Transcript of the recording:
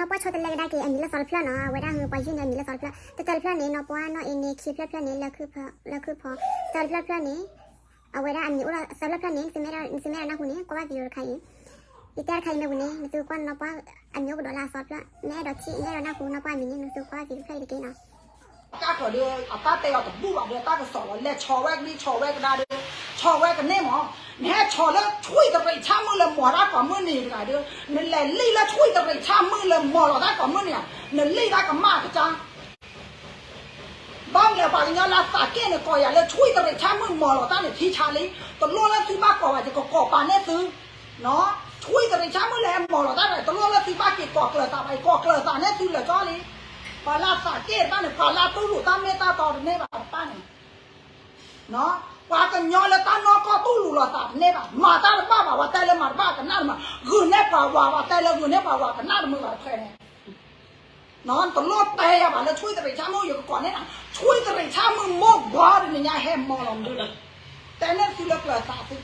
နီၢ်ပှၢ်ဆီတလဲကဒါက့ၤ အမံၤလၢသီတဖျၢၣ်နီၤ, အဝဲဒၣ်ဟူပှၤယုၢ်န့ၣ် အမံၤလၢသီတဖျၢၣ်, တတၢတဖျၢၣ်န့ၣ် နီၢ်ပှၢ်နီၢ်အ့န့ၣ် ခံဖျၢၣ်ဖျၢၣ်န့ၣ် လၢခုၣ်ဖီ, သၢတဖျၢၣ်ဖျၢၣ်န့၁ၣ်, အဝဲဒၣ်အမံၤအိၣ်ဒီးသၢဖျၢၣ်ဖျၢၣ်န့ၣ် သုမ့ၢ်အဲၣ်ဒိးနၢ်ဟူန့ၣ် ကွၢ်ဘၣ် video တခါအံၤ, ယတဲတခါအံၤမ့ၢ်ဝံၤန့ၣ် နသုကွၢ်နီၢ်ပှၢ်အမံၤအိၣ်ကဒီးလၢအသီတဖျၢၣ်, နအဲၣ်ဒိးထံၣ် နအဲၣ်ဒိးနၢ်ဟူနီၢ်ပှၢ်အမံၤန့ၣ် နသုကွၢ်ဘၣ် video တဖျၢၣ်အံၤတက့ၢ်နီၤ. ကါကီၤဒီး အတၢ်တဲအီၤတဘူၣ်ဘၣ်ဒီး တၢ်ကစီၣ်လီၤ လဲၤဆီၣ်ဝဲကဒံဆီၣ်ဝဲကဒါဒီး, ဆီၣ်ဝဲကန့ၢ်မး, နဟဲဆီၣ်လၢဆွံတရံးဆၣ်မုၣ်လၢမိၢ်တၢ်ကိးမုၢ်နံၤတဂၤဒီး, နလဲၤလံၣ်လၢဆွံတရံးဆၣ်မုၣ်လၢမိၢ်လီၤတၢ်ကိးမုၢ်နံၤဧါ, နလံၣ်တၢ်ကမၣ်ကစၢ် ဘၣ်မနုၤပှၤကညီလၢအသးက့ၣ်န့ၣ် ကိးယၤလၢဆွံတရံးဆၣ်မုၣ်မိၢ်လီၤတၢ်န့ၣ် ထံဆါလံ, တလိၣ်လၢသုဘၣ်ကိးဘၣ် ယကကိးပာ်န့ၢ်သု ဆွံတရံးဆၣ်မုၣ်လၢမိၢ်လီၤတၢ်န့ၣ် တလိၣ်လၢသုဘၣ်က့ၤကိးကျၢၤသးဘၣ်, ယကိးကျၢၤသးန့ၢ်သုလၢာ်ကၠီလံ. ပှၤလၢအသးက့ၣ်တဖၣ်န့ၣ် ပှၤလၢအတူၢ်လိာ်တၢ်မ့ၢ်တၢ်တီတန့ၢ်ဘၣ်တဖၣ်န့ၣ် ပှၤကညီလၢတၢ်နီၢ်ကီၢ်တူၢ်လိာ်လီၤသးတန့ၢ်ဘၣ်, မၤတၢ်တဘၣ်ဘၣ်, ပှၤတဲလၢမၤတဘၣ်ကနၣ်တမုာ်, ဂုာ်န့ၢ်ပှၤဝၤ ပှၤတဲလၢဂုာ်န့ၢ်ပှၤဝၤကနၣ်တမုာ်ဘၣ်တဖဲန့ၣ် တလိၣ်တဲယၤဘၣ်လၢဆွံတရံးဆၣ်မုၣ် ယကကိးန့ၢ်နၤ, ဆွံတရံးဆၣ်မုၣ်မိၢ်ဘီတနံၤညါဟဲမီၤလီၤမနုၤလဲၣ်, တဲန့ၢ်သုလၢကျၢၤသးသု